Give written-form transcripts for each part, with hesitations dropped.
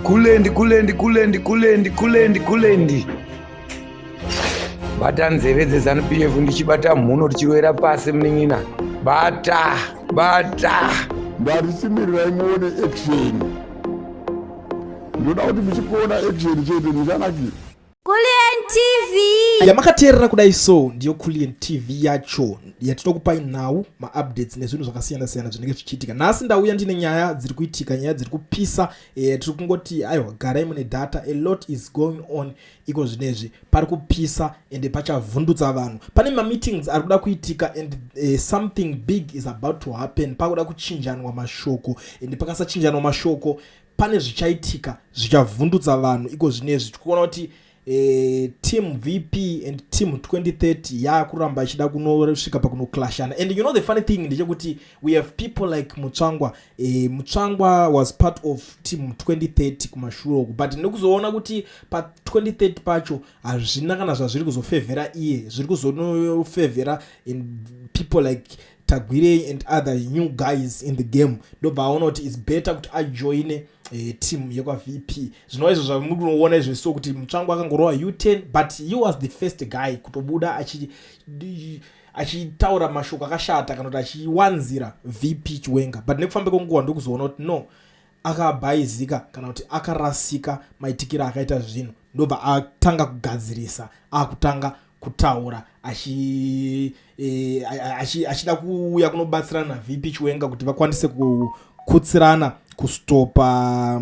Kulendi, kulendi, kulendi, kulendi, kulendi, kulendi. Bata nzeve dzeZanu PF ndichibata mhuno tichirovera pasi munin'ina. Bata, bata. Ndati chimirirai muone action. Ndoda kuti muchikuona action chete ndichanakira. Kulian TV. Yamakateerera kudai so ndiyo Kulian TV yacho yatinokupai nhau, maupdates nezvinhu zvakasiyana-siyana zvinenge zvichiitika. Nhasi ndauya ndine nyaya dziri kuitika, nyaya dziri kupisa. Tiri kungoti aiwa, garai mune data. A lot is going on iko zvinezvi, pari kupisa ende pachavhundutsa vanhu. Pane mameetings ari kuda kuitika and something big is about to happen. Pakuda kuchinjanwa mashoko, ende pakasachinjanwa mashoko pane zvichaitika zvichavhundutsa vanhu iko zvinezvi. Tikuona kuti team VP and team 2030 yakuramba ichida kunosvika pakunoclashana. And you know, the funny thing ndechekuti we have people like Mutsvangwa. Mutsvangwa was part of team 2030 kumashure uku, but nekuzoona kuti pa2030 pacho hazvina kana zvazviri kuzofevhera iye, zviri kuzonofevhera in people like Tagwirei and other new guys in the game. Ndobva aona kuti it's better kuti ajoine team yekwaVP, zvinova izvo zvamuri kunoona izvo so kuti Mutsvangwa akangorova U10, but he was the first guy kutobuda achitaura mashoko akashata kana kuti achiwanzira VP Chiwenga. But nekufamba kwenguva ndokuzoona kuti no, akabhaizika kana kuti akarasika maitikiro akaita zvinhu, ndobva atanga kugadzirisa, akutanga kutaura achida kuuya kunobatsirana naVP Chiwenga kuti vakwanise kukutsirana kustopa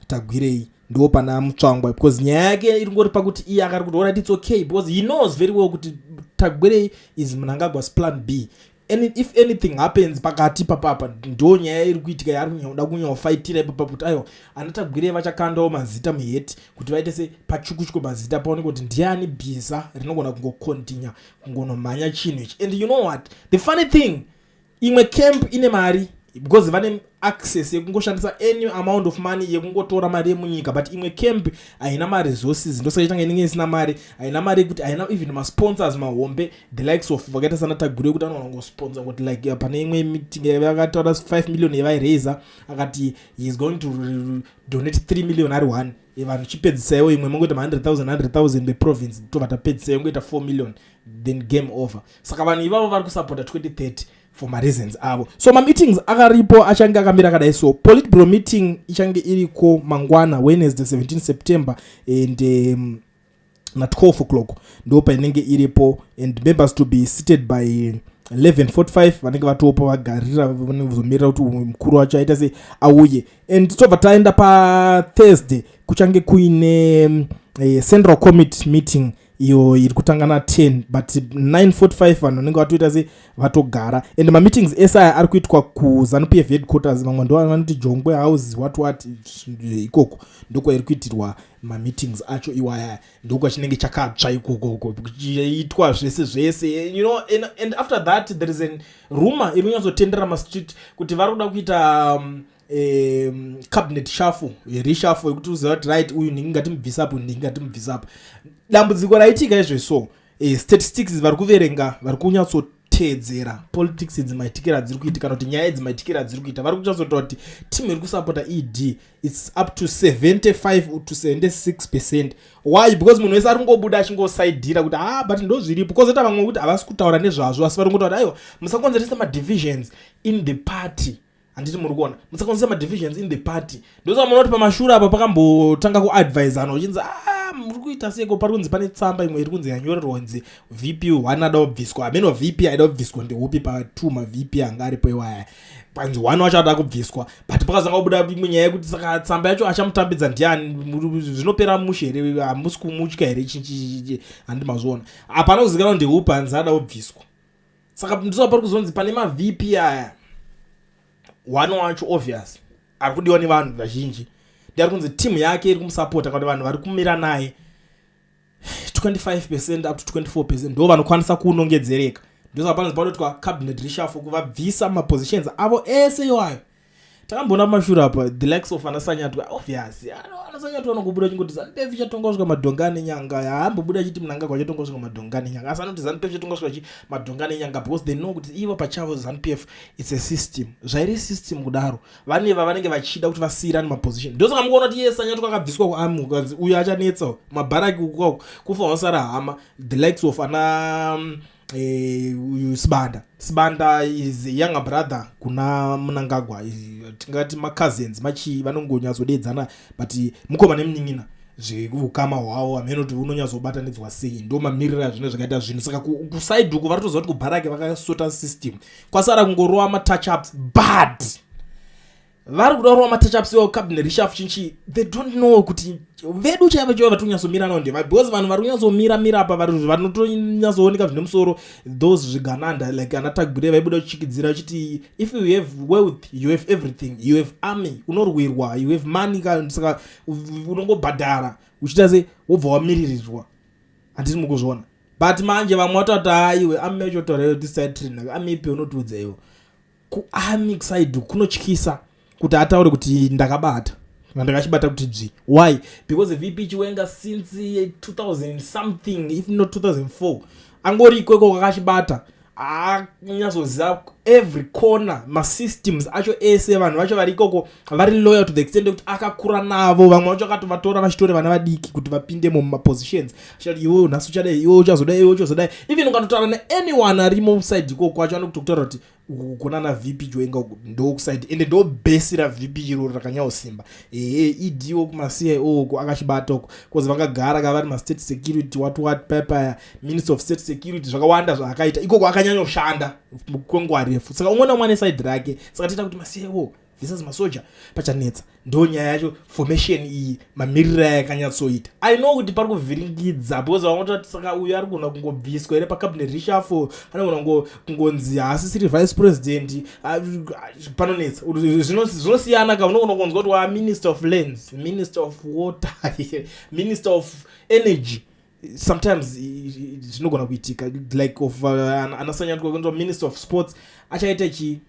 Tagwirei. Ndo pana Mutsvangwa, because nyaya yake iri ngori pakuti iye akari kuti alright, it's okay, because he knows very well kuti Tagwirei is Mnangagwa's plan B and if anything happens pakati papapa, ndo nyaya iri kuitika yaari kuda kunyaofaitira ipapa kuti aiwa, ana Tagwirei vachakandawo mazita muheti kuti vaite se pachukuchwe mazita, paoneke kuti ndiani bhiza rinogona kungokontinya kungonomhanya chinhu ichi. And you know what the funny thing, imwe camp ine mari because vane access yekungoshandisa any amount of money yekungotora mari yemunyika, but imwe camp haina maresources. Ndosaka itanga inenge isina mari, haina mari yekuti haina even masponsors mahombe, the likes of vakaita sana Tagwirei, kuti anoona kungosponsor kuti like pane imwe meeting vakataura 5 million yavairaisa, akati he is going to donate 3 million ari one. Vanhu chipedzisaiwo imwe mongoita ma100 000 100 000 veprovince, tobva tapedzisai ongoita 4 million, then game over. Saka vanhu ivavo vari kusapota 2030 for mareasons avo. So mameetings akaripo achange akamira akadai so. Politburo meeting ichange iriko mangwana, Wednesday 17 September, and na12 o'clock ndo painenge iripo, and members to be seated by 11:45. Vanenge vatopo vagarira, vanozomirira kuti mukuru wacho aita sei, auye. And tobva taenda paThursday, kuchange kuine central committee meeting iyo iri kutanga na10, but 9:45 vanhu vanenge vatoita se vatogara. And mameetings ese aya ari kuitwa kuZanu PF headquarters. Vamwe ndo vanoti Jongwe House, what what, ikoko ndokwairi kuitirwa mameetings acho iwaya, ndokwachinenge chakatsva ikokoko kuchiitwa zvese zvese. And after that there is a rumor iri kunyatsotendera mastreet kuti vari kuda kuita cabinet shuffle, reshuffle yekuti uziva kuti right, uyu ndingi ngatimubvisapo, ndingi ngatimubvisapo. Dambudziko raitika izveso, statistics vari kuverenga, vari kunyatsoteedzera politics idzi maitikiro adziri kuita kana kuti nyaya idzi maitikiro adziri kuita, vari kunyatsotaura kuti team iri kusapota ED, it's up to 75 to 76%. Why? Because munhu wese ari kungobuda achingosaidhira kuti ah, but ndo zviripo. Kwozoita vamwe kuti havasi kutaura nezvazvo, asi vari kungotaura kuti aiwa, musakonzeresa madivisions in the party. Handiti muri kuona? Musakonzeresa madivisions in the party. Ndosaka muona kuti pamashure apa pakambotanga kuadvisana uchinzi ah, muri kuita seko, pari kunzi pane tsamba imwe iri kunzi yanyorerwa kunzi VP 1 ada kubviswa. Hameno VP aida kubviswa ndeupi pa2 maVP anga aripo iwaya, panzi one wacho ada kubviswa, but pakazanga kubuda imwe nyaya yekuti saka tsamba yacho achamutambidza ndiani? Zvinopera mushe here? Hamusi kumutya here? Chichichichi, handi mazviona? Hapana kuzikanwa ndeupi hanzi ada kubviswa. Saka ndosaka pari kuzonzi pane maVP aya, one wacho obvious ari kudiwa nevanhu vazhinji ndiari kunzi timu yake iri kumusapota kana vanhu vari kumira naye 25% up to 24% ndo vanokwanisa kunongedzereka. Ndosaka panonzi panoitwa cabinet reshuffle kuvabvisa mapositions avo ese iwayo. Takamboona pamashure apa the likes of anaSanyatwe. Obvious, anaSanyatwe anongobuda achingoti ZANU PF ichatonga kusvika madhonga nenyanga. Haambobuda achiti Mnangagwa achatonga kusvika madhonga nenyanga, asi anoti ZANU PF ichatonga kusvika chi madhonga nenyanga, because they know kuti ivo pachavo ZANU PF, it's a system. Zvairi system kudaro, vane vavanenge vachida kuti vasiyirane maposition. Ndosaka mukuona kuti iye Sanyatwe akabviswa kuarmy, ukanzi uyu achanetsa mabharaki ukwako, kufa wasara hama, the likes of ana uyu Sibanda. Sibanda is a younger brother kuna Mnangagwa, tingati macousins, machi vanongonyatsodeedzana, but mukoma nemunin'ina. Zveukama hwavo hamene kuti unonyatsobatanidzwa sei. Ndo mamiriro azvino zvakaita zvinhu. Saka kuside uku varitoziva kuti kubharaki vakasota system, kwasara kungorova matouch ups, but vari kuda kurova matouch ups iwo cabinet reshuffle chinchi. They don't know kuti vedu chaivo chaivo vari kunyatsomira nao ndeva, because vanhu vari kunyatsomira mira apa vanotonyatsooneka zvine musoro, those zvigananda like ana Tagwirei vaibuda kuchikidzira vachiti if you have wealth, you have everything, you have army, unorwirwa, you have money. Saka unongobhadhara uchiita se wobva wamiririrwa. Handiti mukuzviona? But manje vamwe vatoti, "Aiwe, army yacho taura tiside train army ipi unotiudza iwo?" Kuarmy side kunotyisa kuti ataure kuti ndakabata, ndakachibata kuti dzvi. Why? Because VP Chiwenga since 2000 something, if not 2004, angori ikoko kakachibata, anyatsoziva every corner, masystems acho ese. Vanhu vacho vari ikoko vari loyal to the extent yekuti akakura navo. Vamwe vacho akatovatora vachitori vana vadiki kuti vapindemo mumapositions, achati iwe nhasi uchadai, iwe uchazodai, iwe uchazodai. Even ukatotaura neanyone arimo side ikoko acho, anokutokutaura kuti uku kuna na VP Chiwenga, uku ndokuside, ende ndo base raVP iro rakanyaosimba. Ehe, ED kumaCIO uku akachibata uku, because vakagara ka vari mastate security, what what, payapaya Minister of State Security, zvakawanda zvaakaita ikoko, akanyanyoshanda kwenguva refu. Saka umwe naumwe ane side rake. Saka tiita kuti maCIO versus masoja pachanetsa. Ndo nyaya yacho. Formation iyi, mamiriro aya yakanyatsoita, I know kuti pari kuvhiringidza, because vamwe saka uyu ari kugona kungobviswa here pacabinet reshuffle? Anogona kungonzi haasisiri vice president. Panonetsa, zvinosiyana ka. Unogona kunzwa kuti waminister of lands, minister of water, minister of energy. Sometimes zvinogona kuitika like of anaSanyatwe, minister of sports, achaita chii?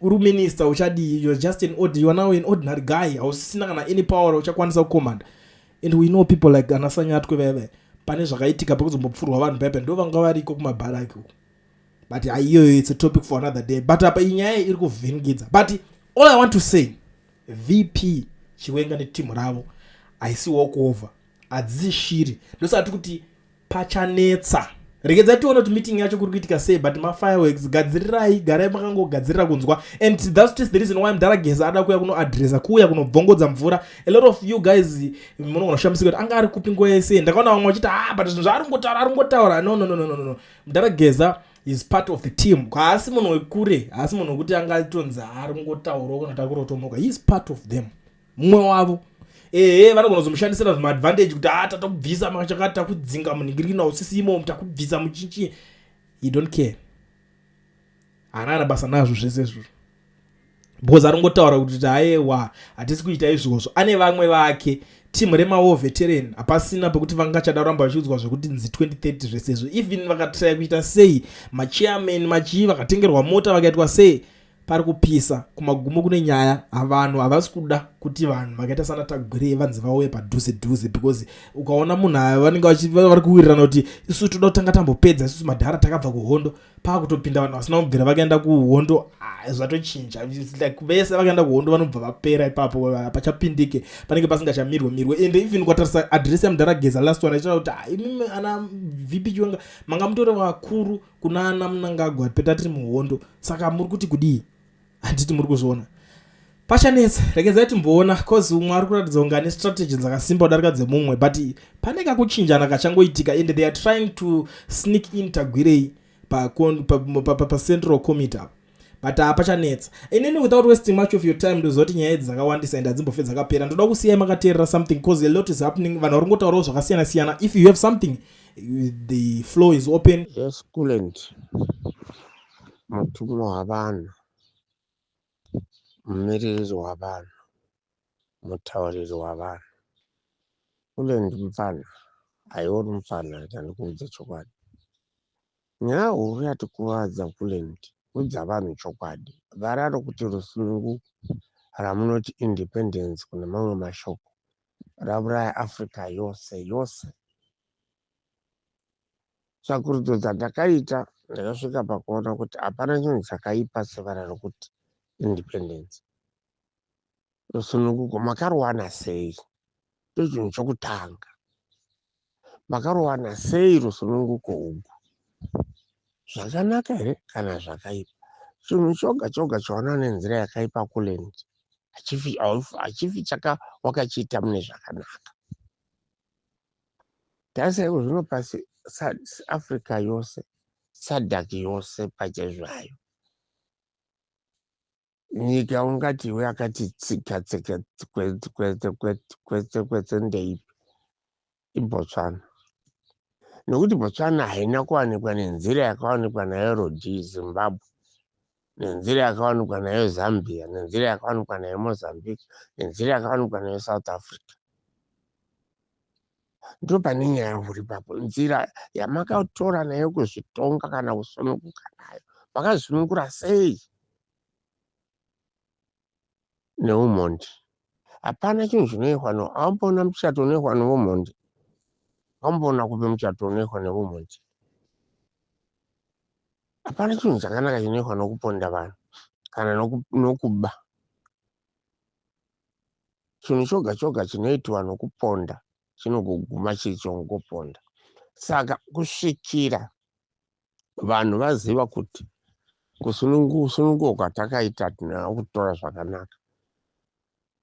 Uri minister, uchadii? You're just an you are now an ordinary guy, hausisina kana any power uchakwanisa kucommand. And we know people like anaSanyatwe veve, pane zvakaitika pekuzombopfurwa vanhu paipa, ndo vanga variko kumabharaki uko. But iyoyo, it's a topic for another day. But apa inyaya iri kuvhiringidza. But all I want to say, VP Chiwenga netimu ravo haisi walk over, hadzisi shiri. Ndosati kuti pachanetsa. Regedzai tione kuti meeting yacho kuri kuitika sei. But mafireworks, gadzirirai, garai makangogadzirira kunzwa. And that's just the reason why Mudhara Geza ada kuuya kunoadresa, kuuya kunobvongodza mvura. A lot of you guys munogona kushamisika kuti anga ari kupi nguva yese. Ndakaona vamwe vachiti, "Ah, but zvinhu zvaari kungotaura, ari kungotaura." No, no, no, no, no, no. Mudhara Geza is part of the team. Haasi munhu wekure, haasi munhu wekuti angatonzi ari kungotaurawo kana kuti ari kurotomoka. He is part of them, mumwe wavo. Ehe, vanogona kuzomushandisira zvimaadvantage kuti a tatakubvisa chakati, takudzinga munhingirikina, usisimo, takubvisa muchinchi. He don't care, haana kana basa nazvo zvese izvozvo, because ari kungotaura kuti haiwa, hatisi kuita izvozvo. Ane vamwe vake, timu remawar veteran. Hapasina pekuti vangachada kuramba vachiudzwa zvekuti nzi 2030 zvese izvo. Even vakatraya kuita sei, machairman machii vakatengerwa mota, vakaitwa sei, pari kupisa. Kumagumo kune nyaya. Vanhu havasi kuda kuti vanhu vakaita sana Tagwirei vanzi vauye padhuze dhuze, because ukaona munhu aya, vanenge vari kuwirirana kuti isusu toda kutanga tambopedza, isusu madhara takabva kuhondo. Paakutopinda vanhu vasina kubvira vakaenda kuhondo, zvatochinja. Like vese vakaenda kuhondo vanobva vapera ipapo, pachapindike, panenge pasingachamirwe mirwe. And even ukatarisa address yamudhara Geza last one, achitaura kuti, "Imimi ana VP Chiwenga manga mutori vakuru kuna ana Mnangagwa peta tiri muhondo, saka muri kuti kudii?" Handiti muri kuzviona? Pachanetsa. Regedzai timboona, cause umwe ari kuratidza kunge ane strategy dzakasimba kudarika dzemumwe, but pane kakuchinjana kachangoitika, and they are trying to sneak in Tagwirei pacentral committee apa, but hapachanetsa. Inini, without wasting much of your time, ndoziva kuti nyaya idzi dzakawandisa and hadzimbofe dzakapera. Ndoda kusiyai makateerera something, cause a lot is happening. Vanhu vari kungotaurawo zvakasiyana siyana. If you have something, the floor is open. Yes, Kulent, mutumwa wavanhu, mumiriri wavanhu, mutauriri wavanhu. Kulent mufana, haiori mufana, rega ndikuudze chokwadi. Nyaya huru yatikuvadza, Kulent, udza vanhu chokwadi. Vararo kuti rusununguko. ramunoti independence kune mamwe mashoko rauraya Africa yose yose. Tsvakurudzo dzandakaita ndakasvika pakuona kuti hapana chinhu chakaipa sevara rokuti independence. Rusununguko makaruwana sei? Ndochinhu chokutanga. Makaruwana sei rusununguko ugu? Zvakanaka here kana zvakaipa? Chinhu choga choga chawana nenzira yakaipa kuland hachifi chaka wakachiita mune zvakanaka. Tarisai zvino pasi Africa yose, SADC yose pachezvayo. Nyika ungati iwe akati tsika tsika kwetse kwetse kwetse kwetse ndeipi? IBotswana. Nokuti Botswana haina kuwanikwa nenzira yakawanikwa nayo Rhodhi Zimbabwe, nenzira yakawanikwa nayo Zambia, nenzira yakawanikwa nayo Mozambique, nenzira yakawanikwa nayo South Africa. Ndo pane nyaya huru ipapo. Nzira yamakatora nayo kuzvitonga kana kusununguka nayo, makazvisunungura sei neumhondi? Hapana chinhu chinoihwa no aumboona muchato unoihwa neumhondi. Aumboona kupi muchato unoihwa neumhondi. Hapana chinhu chakanaka chinoihwa nokuponda vanhu kana nokuba. Chinhu choga choga chinoitwa nokuponda chinogoguma chiri chongoponda. Saka kusvikira vanhu vaziva kuti kusununguka kwatakaita tina kutora zvakanaka,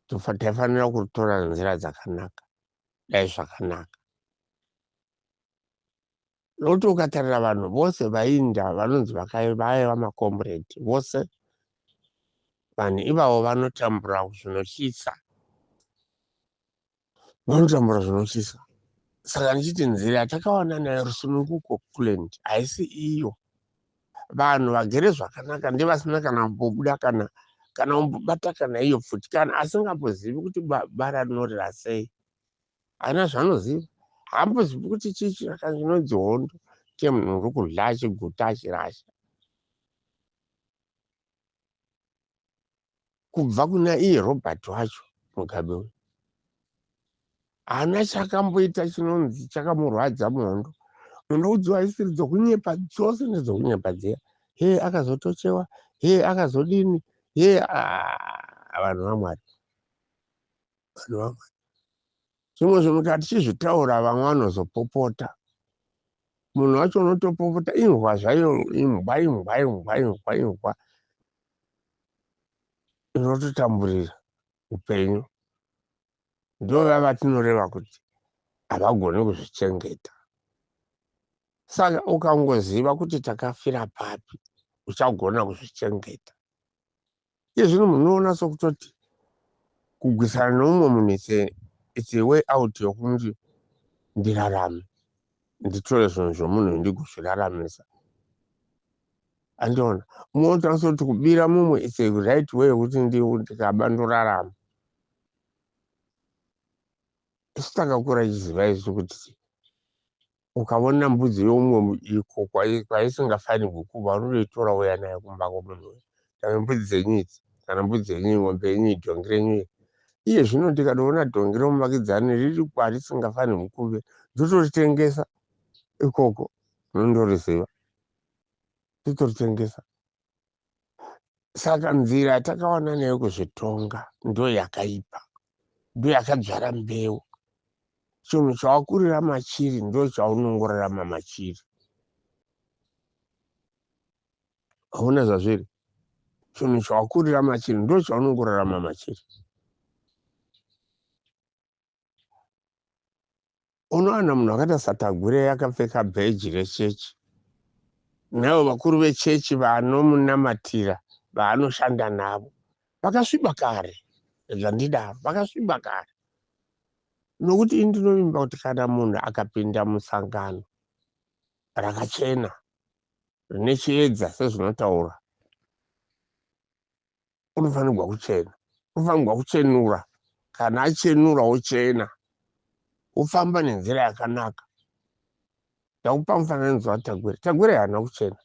taifanira kutora nzira dzakanaka, dai zvakanaka. Nokuti ukatarira vanhu vose vainda vanonzi vaiva makomuredi vose, vanhu ivavo vanotambura zvinotyisa, vanotambura zvinotyisa. Saka ndichiti nzira yatakawana nayo rusununguko kuland haisi iyo. Vanhu vagere zvakanaka ndevasina kana kumbobuda kana kana kumbobata kana iyo pfuti, kana asingambozivi kuti bara rinorira sei, haana zvaanoziva, haambozivi kuti chii chinonzi hondo, chemunhu uri kudla achiguta achirasha. Kubva kuna iye Robert wacho Mugabe uyu haana chakamboita chinonzi chakamurwadza muhondo. Munoudziwa isiri dzokunyepa dzose ndedzokunyepa dziya, he akazotochewa, he akazodini, he vanhu vaMwari, vanhu vaMwari. Zvimwe zvinhu kana tichizvitaura vamwe vanozopopota. Munhu wacho unotopopota imbwa zvayo, imbwa, imbwa, imbwa, imbwa, imbwa inototamburira upenyu. Ndova vatinoreva kuti havagoni kuzvichengeta. Saka ukangoziva kuti takafira papi, uchagona kuzvichengeta. Iye zvino munoona sokutoti kugwisana neumwe munhu it's a way out yokuti ndirarame, nditore zvinhu zvomunhu ndigozviraramisa. Andiona munoona sekuti kubira mumwe it's a right way yokuti ndikaba ndorarama. Isu takakura tichiziva isu kuti ukaona mbudzi yeumwe iko kwaisingafanirwi kuva, unotoitora wouya nayo kumba kwomunhu uyu. Kana mbudzi dzenyu idzi, kana mbudzi yenyu, ng'ombe yenyu, dhongi renyu iri. Iye zvino ndikatoona dhongi remuvakidzani riri kwarisingafanirwi kuve, ndotoritengesa ikoko, unondoriziva, ndotoritengesa. Saka nzira yatakawana nayo kuzvitonga ndo yakaipa, ndo yakadzvara mbeu. Chinhu chawakurira machiri ndo chaunongorarama machiri. Hauna zvazviri. Chinhu chawakurira machiri ndo chaunongorarama machiri. Unowana munhu akaita saTagwirei akapfeka bheji rechechi, naivo vakuru vechechi vanomunamatira vaanoshanda navo vakasviba kare, zvandidaro vakasviba kare. Nokuti ini ndinovimba kuti kana munhu akapinda musangano rakachena rine chiedza sezvinotaura, unofanirwa kuchena, unofanirwa kuchenura. Kana achenura wochena, wofamba nenzira yakanaka. Ndakupa mufananidzo waTagwirei. Tagwirei haana kuchena.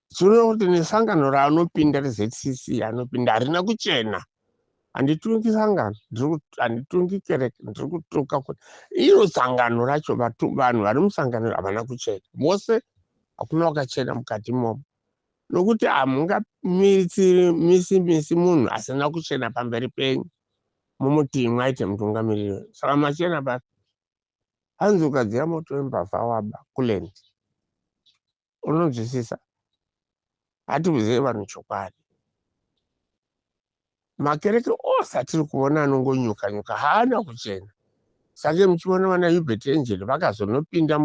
Zvinoreva kuti nesangano raanopinda reZCC anopinda harina kuchena. Handitungi sangano, handitungi kereke, ndiri kutuka kuti iro sangano racho, vanhu vari musangano havana kuchena vose, hakuna wakachena mukati imomo, nokuti hamungamisi misi munhu asina kuchena pamberi penyu mumuti mwaite mutungamiriri. Saka machena papi? Hanzi ukadziya moto wembavha waba kulend. Unonzwisisa? Hatiudzei vanhu chokwadi. Makereke ose atiri kuona anongonyuka nyuka haana kuchena. Sake muchiona vana Hubert Angel vakazonopinda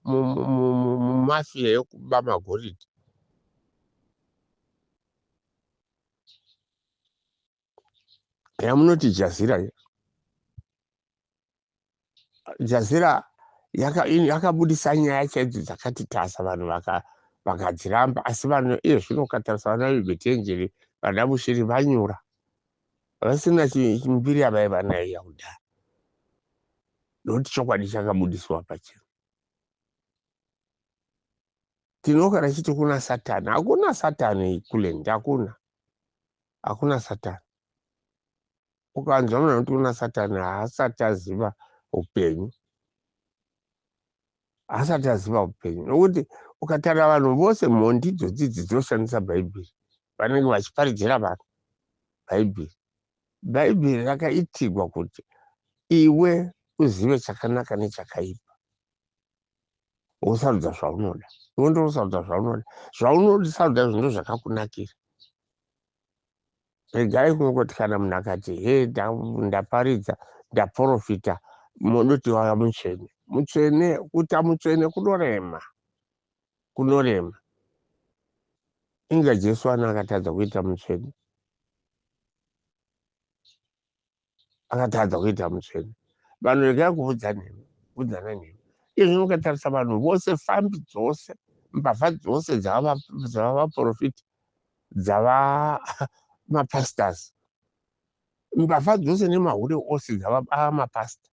mumafia yekuba magoridhe. Yamunoti Jazira iya. Jazira yakabudisa nyaya chaidzo dzakati tasa, vanhu vakadziramba, asi vanhu iye zvino ukatarisa vana vebetenjeri, vana Bushiri vanyura vasina mbiri yavaiva nayo yakudhara, nokuti chokwadi chakabudiswa pachena. Tinogara chiti kuna Satani, hakuna Satani kulendi, hakuna, hakuna Satani. Ukanzwa munhu anoti kuna Satani, haasati aziva upenyu, haasati aziva upenyu, nokuti ukatarira vanhu vose, mhondi idzodzi idzi dzinoshandisa Bhaibheri, vanenge vachiparidzira vanhu Bhaibheri. Bhaibheri rakaitigwa kuti iwe uzive chakanaka nechakaipa, wosarudza zvaunoda. Iwe ndosarudza zvaunoda, zvaunosarudza izvo ndo zvakakunakira. Regai kungoti kana munhu akati he ndaparidza, ndaprofita, munoti wava mutsvene. Mutsvene, kuita mutsvene kunorema, kunorema. Inga Jesu ana akatadza kuita mutsvene, akatadza kuita mutsvene. Vanhu regai kuudza nhema, kuudzana nhema. Izvi mukatarisa vanhu vose, fambi dzose, mbavha dzose dzava vaprofita, dzava mapastors, mbavha dzose nemahure ose dzava mapasta,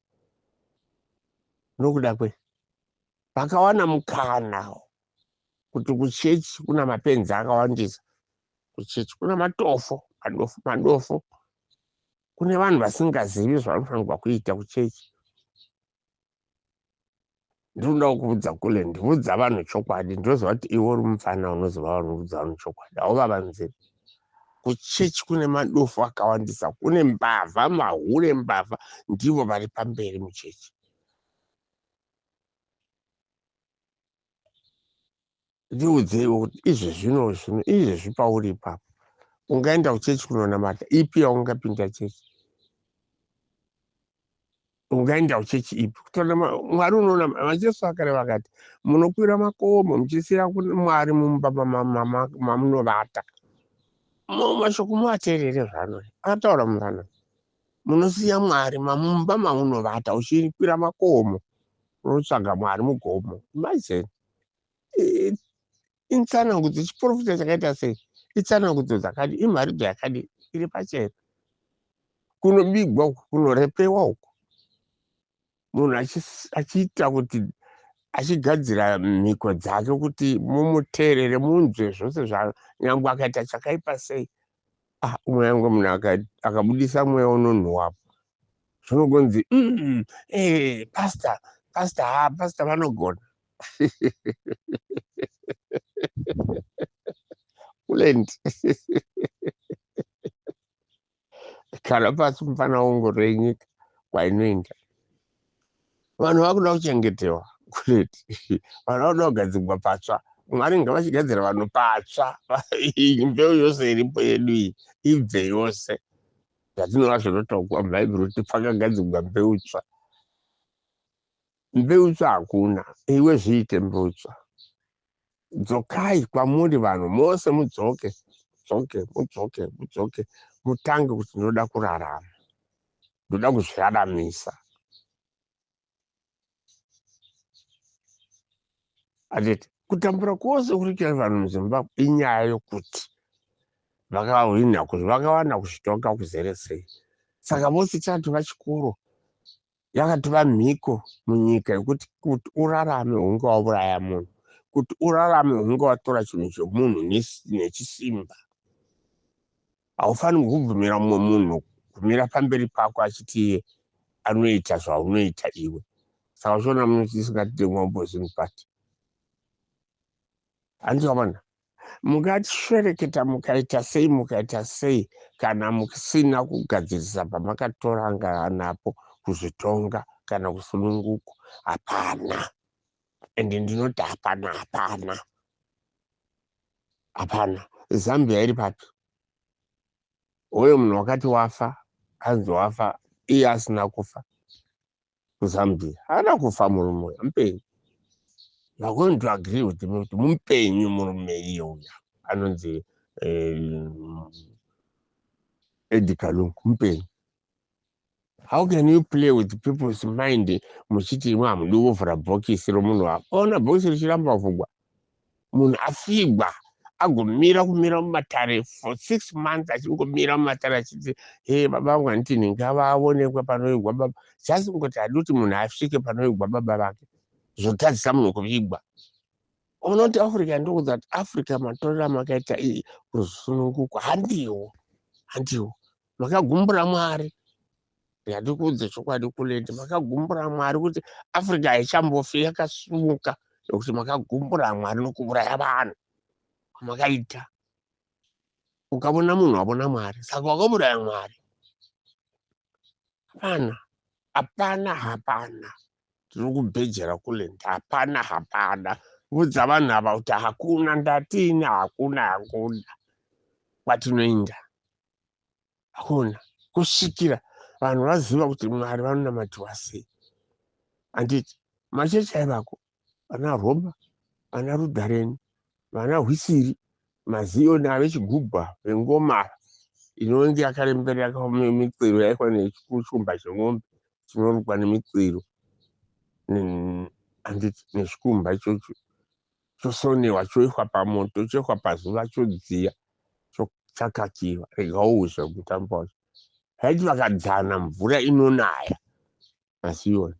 nokuda kwe vakawana mukana kuti kuchechi kuna mapenzi akawandisa, kuchechi kuna matofo, madofo, madofo, kune vanhu vasingazivi zvavanofanirwa kuita kuchechi. Ndinoda kukuudza kule, ndiudza vanhu chokwadi. Ndinoziva kuti iwe uri mufana unoziva vanoudza vanhu chokwadi, hauvavanziri. Kuchechi kune madofo akawandisa, kune mbavha, mahure, mbavha ndivo vari pamberi muchechi. Ndiudzeiwo kuti izvezvino zvino izvezvi pauri ipapo ungaenda kuchechi kunonamata ipi yaungapinda chechi? Ungaenda kuchechi ipi kutoona Mwari? Unoona vaJesu akare vakati munokwira makomo muchisiya Mwari mumba mamunovata. Mashoko muateerere zvaanoi akataura mufana. Munosiya Mwari mumba mamunovata uchikwira makomo unotsvaga Mwari mugomo. Imagine. Itsanangudzo chiprofita chakaita sei? Itsanangudzo dzakadi, imharidzo yakadi iri pachena. Kunobigwa uku, kunorepewa uku, munhu achiita kuti achigadzira mhiko dzake kuti mumuteerere, munzwe zvose zva nyangwe akaita chakaipa sei. Ah, umwe yangu munhu akabudisa mweya unonhuwapo, zvinogonzi pastor, pastor, ha, pastor vanogona. Kulend kana pasi mufana ongorore nyika kwainoenda. Vanhu vakuda kuchengetewa kuleti, vanhu vakuda kugadzirwa patsva. Mwari ngavachigadzira vanhu patsva. Mbeu yose iripo yedu iyi ibve yose, zvatinova zvinotaurwa muBhaibheri kuti pakagadzirwa mbeu tsva. Mbeu tsva hakuna, iwe zviite mbeu tsva. Dzokai kwamuri vanhu mose, mudzoke, mudzoke, mudzoke, mudzoke, mutange kuti ndinoda kurarama, ndoda kuzviraramisa. Anditi kutambura kwose kuri kuita vanhu muZimbabwe inyaya yokuti vakahwina, vakawana kuzvitonga kuzere sei. Saka vose chatova chikoro, yakatova mhiko munyika yekuti kuti urarame hunge wauraya munhu, kuti urarame hunge watora chinhu chemunhu nechisimba. Haufanirwi kubvumira mumwe munhu Kumira pamberi pako achiti iye anoita zvaunoita iwe. Saka uchiona munhu tisingatide opposition party, handiwamana. Mungasvereketa, mukaita sei, mukaita sei, kana musina kugadzirisa pamakatora napo kuzvitonga kana kusununguko, hapana. Ende ndinoti hapana, hapana, hapana. Zambia iri papi? Uyo munhu wakati wafa, anzi wafa, iye asina kufa. KuZambia haana kufa murume uyu, mupenyu. You are going to agree with me kuti mupenyu murume iye uya anonzi Edgar Lungu, mupenyu. How can you play with people's mind muchiti imwe hamudi kuvhura bhokisi romunhu? Ona bhokisi richiramba kuvhugwa, munhu afigwa, agomira kumira mumatare for 6 months, achingomira mumatare achiti, "He, baba vangu, handiti ngavaonekwe panoigwa baba." Just kungoti hadi kuti munhu asvike panoigwa baba vake, zvotadzisa munhu kuvigwa. Unoti Africa, ndokudza kuti Africa matorero amakaita kuzvisununguko handiwo, handiwo. Makagumbura Mwari. Ndikudze chokwadi kuleti, makagumbura Mwari kuti Africa haichambofi yakasumuka, nekuti makagumbura Mwari nokuuraya vanhu kwamakaita. Ukaona munhu, wavona Mwari, saka wakauraya Mwari. Hapana, hapana, hapana. Tiri kubhejera kulenti, hapana, hapana. Udza vanhu ava kuti hakuna. Ndatini? Hakuna, hakuna kwatinoenda, hakuna, kusvikira vanhu vaziva kuti Mwari vanonamatiwa sei. Handiti machechi aivako, vana Roma, vana Rudhareni, vana Hwisiri, Maziyoni, avechigubha vengoma inonge yakaremberera mitsiro yaikwa nechikumba chemombe chinorukwa nemitsiro, handiti nechikumba ichocho chosonewa, choiswa pamoto, choiswa pazuva, chodziya, chakakiwa. Rega uuzve mutambo wacho. Vaiti vakadzana mvura inonaya. Maziyoni,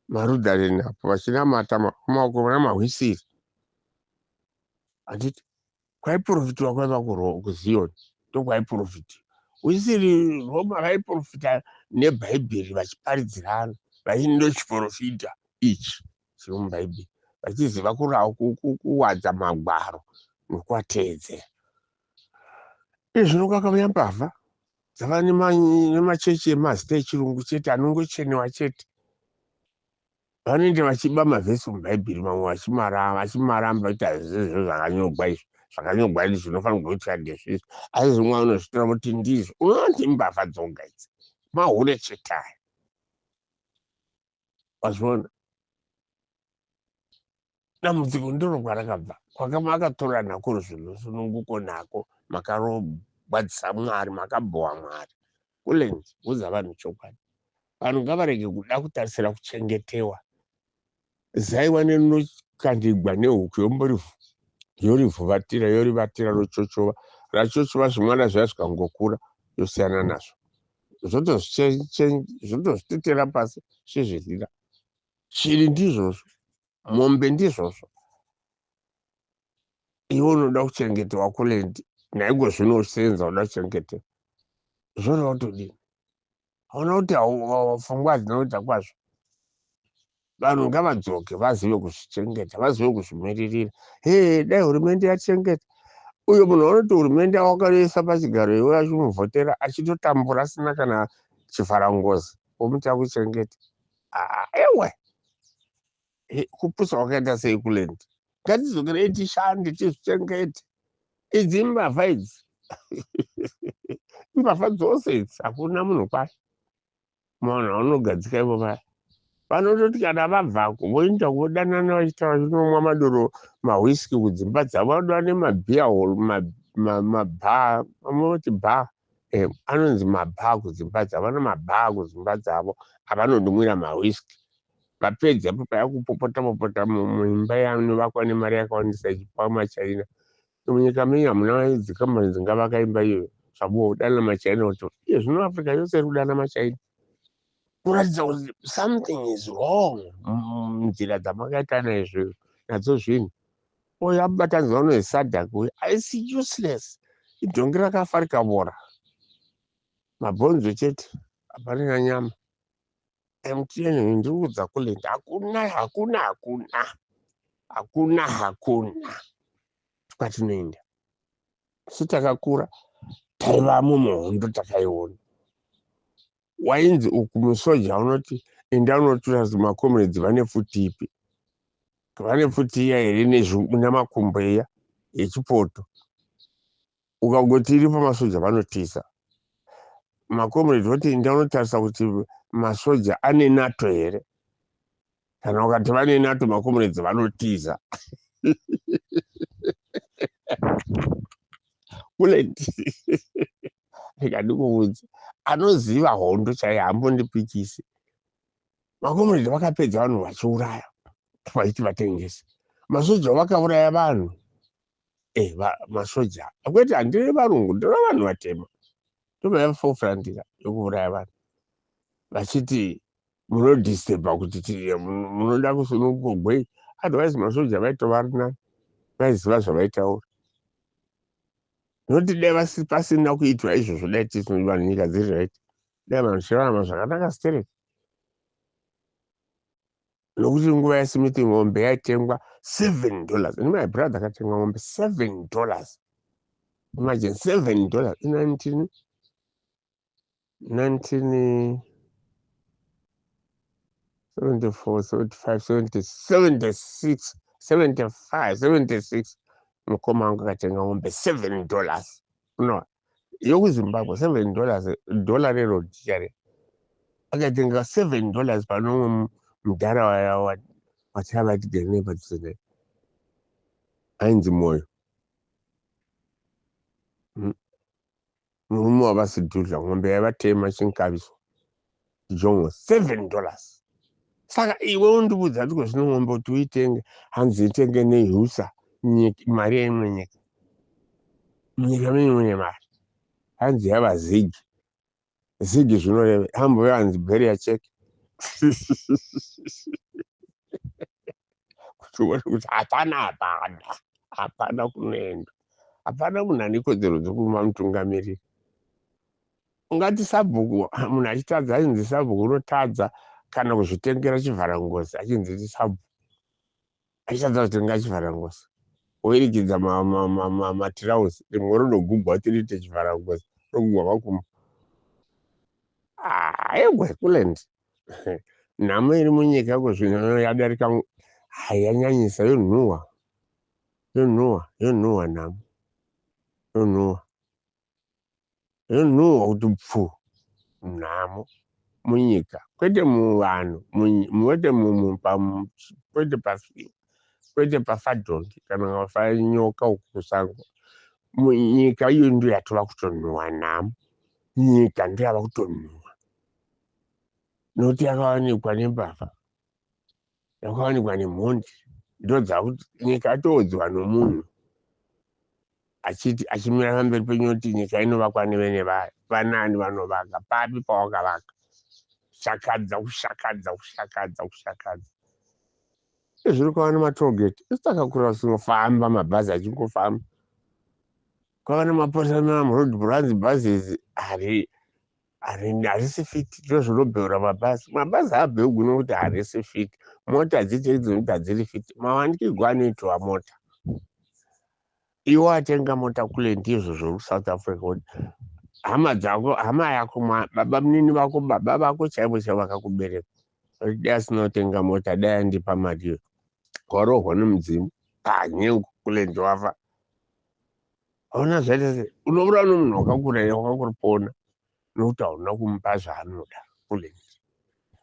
Marudhareni apo vachinamata maoko namahwisiri, handiti kwaiprofitiwa kwaiva kuZiyoni, ndokwaiprofitiwa. Hwisiri, Roma vaiprofita nebhaibheri vachiparidzirana, vaindochiprofita ichi chiri mubhaibheri, vachiziva kuwadza magwaro nokuateedzera. Izvino kwakauya mbavha dzava nemachechi emazita echirungu chete, anongochenewa chete. Vanoenda vachiba mavhesi mubhaibheri, mamwe vachimaramba kuti hazvizvo zvakanyorwa izvi, zvakanyorwa izvi zvinofanirwa kuitika ndezvizvi, asi zvimwe vanozvitora kuti ndizvo. Unoti mbavha dzoga idzi, mahure chete aya. Wazviona? Dambudziko ndiro kwarakabva, kwakamakatora nako zvimusununguko nako makarogwadzisa Mwari, makabhowa Mwari. Kulenzi, udza vanhu chokwadi. Vanhu ngavarege kuda kutarisira kuchengetewa. Zaiwa nenokandigwa nehuku, yomborivu yorivhuvatira, yorivatira, rochochova, rachochova, zvimwana zviya zvikangokura yosiyana nazvo, zvotozvitetera pasi zvezvirira. Shiri ndizvozvo, mombe ndizvozvo. Iwe unoda kuchengetewa kulendi, naiko zvino uchisenza uda kuchengetewa, zvoreva kutodini? Hauna kuti pfungwa hadzina kuita kwazvo. Vanhu ngavadzoke, vazive kuzvichengeta, vazive kuzvimiririra. He, dai hurumende yachengeta uyo munhu vanoti hurumende wakaisa pachigaro, iwe achimuvhotera, achitotambura asina kana chivharangozi, womuti akuchengeta. Ewe, kupusa kwakaita sei kulendi! Ngatidzokerei, tishande, tizvichengete. Idzi imbavha idzi, imbavha dzose idzi, hakuna munhu kwayo. Munhu anogadzika ivo vaya vanototi kana vabvako voenda vodanana, vachiita vachinomwa madoro, mahwiski kudzimba dzavo. Vanodova nemabeer hall, mabhaa, vanoti bhaa, anonzi mabhaa kudzimba dzavo. Vana mabhaa kudzimba dzavo avanondomwira mahwiski. Vapedza ipo paya kupopota popota muimba yanovakwa nemari yakawandisa ichipiwa maChina. Munyika menyu hamuna dzikambani dzingavaka imba iyoyo, zvabodana maChina. Kuti iye zvino Africa yose iri kudana maChina, kuratidza kuti something is wrong munzira dzamakaita naizvozvo nadzo zvinhu. Uyo abatanidzwa unozi SADC uyu, aisi useless, idhongi rakafa rikavora. Mabhonzo chete, hapana nyama. MTN ndiri kuudza Kulent, hakuna hakuna hakuna hakuna hakuna kwatinoenda. Isu takakura taivamo muhondo, takaiona. Wainzi uku musoja unoti enda unotura makomredzi vane pfuti ipi, vane pfuti iya here nemakumbo iya yechipoto. Ukangoti iri pamasoja vanotiza. Makomredzi voti enda unotarisa kuti masoja ane NATO here. Kana ukati vane NATO makomredzi vanotiza. Kulent ndikandikuudza anoziva hondo chaiye hambondipikisi. Makomredzi vakapedza vanhu vachiuraya vaiti vatengesi. Masoja vakauraya vanhu masoja kwete, handiri varungu, ndiri vanhu vatema, ndovaiva forefront yokuuraya vanhu vachiti munodisturba kuti munoda kusunungurwei. Otherwise masoja vaitova nani, vaiziva zvavaitaura. Noti dai pasina kuitwa izvozvo, dai tisina vanhu nyika dziri right, dai vanhu tichirarama zvakanaka stereki. Nokuti nguva yaSmith ng'ombe yaitengwa $7. And my brother akatenga ng'ombe $7. Imagine $7 in 1974, 75, 70, 76, 75, 76. Mukoma wangu akatenga ng'ombe $7. No, yokuZimbabwe $7, dollar reroad chare. Akatenga $7 pano mudhara wataiva tigere naye padhuze naye ainzi Moyo, murume wavaSidhudla. Ng'ombe yaivatema chinkabiso jongo $7. Saka iwe undiudza kuti zvino ng'ombe kuti uitenge, hanzi itenge nehusa mari yeimwe nyika, munyika menyu mune mari, hanzi yava ZiG. ZiG zvinoreva hambove hanzi bearer cheque, kuti uone kuti hapana hapana hapana kunoenda, hapana munhu ane kodzero dzekuva mutungamiriri. Ungati sabhuku, munhu achitadza achinzi sabhuku, unotadza kana kuzvitengera chivharangozi achinzi ti sabhuku, achitadza kutenga chivharangozi, woirikidza matirauzi, rimwe rinogugwa kuti riite chivharangozi, rogugwa makumbo. Aigwe Kulend, nhamo iri munyika kuzvino yadarika, yanyanyisa, yonhuhwa yonhuhwa yonhuhwa, nhamo yonhuhwa yonhuhwa kuti pfu. Nhamo munyika, kwete muvanhu, kwete kwete pasi, kwete pafadhongi kana wafa nyoka uku kusango. Munyika iyo ndo yatova kutonhuhwa nhamo. Nyika ndo yava kutonhuhwa nokuti yakawanikwa nembavha, yakawanikwa nemhondi, ndo dzakuti nyika yatoodzwa nomunhu achiti achimira pamberi penyu kuti nyika inovakwa nevene vayo. Vanani vanovaka papi pawakavaka? Shakadza, kushakadza, kushakadza, kushakadza. Zviri kwava nematollgate. Isu takakura tisingofamba, mabhazi achingofamba. Kwava nemapurisa nemaroad branzi, bhazi harisi fit, ndo zvinobheura mabhazi. Mabhazi haabheugwi nokuti harisi fit. Mota dzichiri dzinoti hadziri fit, mawandikirwo anoitwa mota. Iwe watenga mota kule, ndizvo zvekuSouth Africa, kuti hama dzako, hama yako, baba munini vako, baba vako chaivo chaivo vakakubereka, dai asina kutenga mota, dai andipa mari iyo, warohwa nemudzimu panyengu kule, ndiwafa. Hauna zvaita sei? Unoura nomunhu wakakura, wakakupona, nokuti hauna kumupa zvaanoda kule.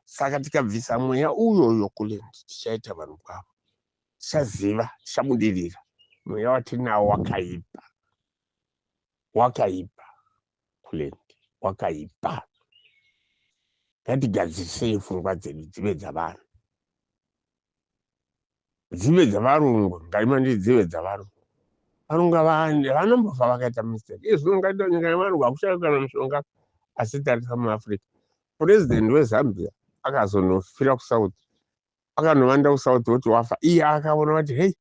Saka tikabvisa mweya uyoyo kule, tichaita vanhu kwavo, tichaziva, tichabudirira. Mweya watinawo wakaipa, wakaipa kulendi, wakaipa. Ngatigadzirisei pfungwa dzedu dzive dzavanhu, dzive dzavarungu. Ngaimandi dzive dzavarungu. Varungu vanombofa vakaita mistake. Izvi ungaita nyika yevarungu hakushayi kana mushonga, asi tarisa muAfrica, purezidendi weZambia akazonofira kuSouth, akanovanda kuSouth, woti wafa. Iye akaona kuti hei,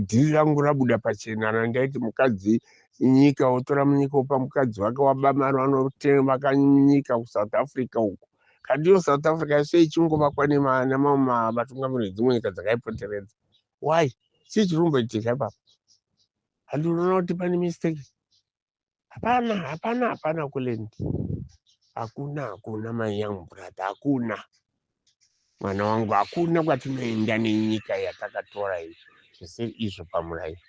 dhiri rangu rabuda pachena, randaiti mukadzi. Nyika wotora munyika wopa mukadzi wake waba mari vanotevaka nyika kuSouth Africa uko. Kandiyo South Africa sei ichingovakwa nemamwe vatungamiriri edzimwe nyika dzakaipoteredza? Why? Chii chiri kumboitika ipapo? Handi unoona kuti pane mistake? Hapana, hapana, hapana kulendi. Hakuna, hakuna my young brother, hakuna. Mwana wangu, hakuna kwatinoenda nenyika yatakatora iyi zvisiri izvo pamurairo.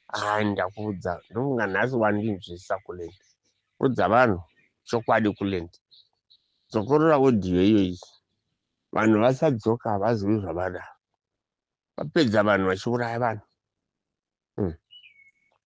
Ah, ndakuudza, ndofunga nhasi wandinzwisa kulendi. Udza vanhu chokwadi kulendi. Dzokorora audio iyoyi. Vanhu vasadzoka havazivi zvavada. Vapedza vanhu vachiuraya vanhu.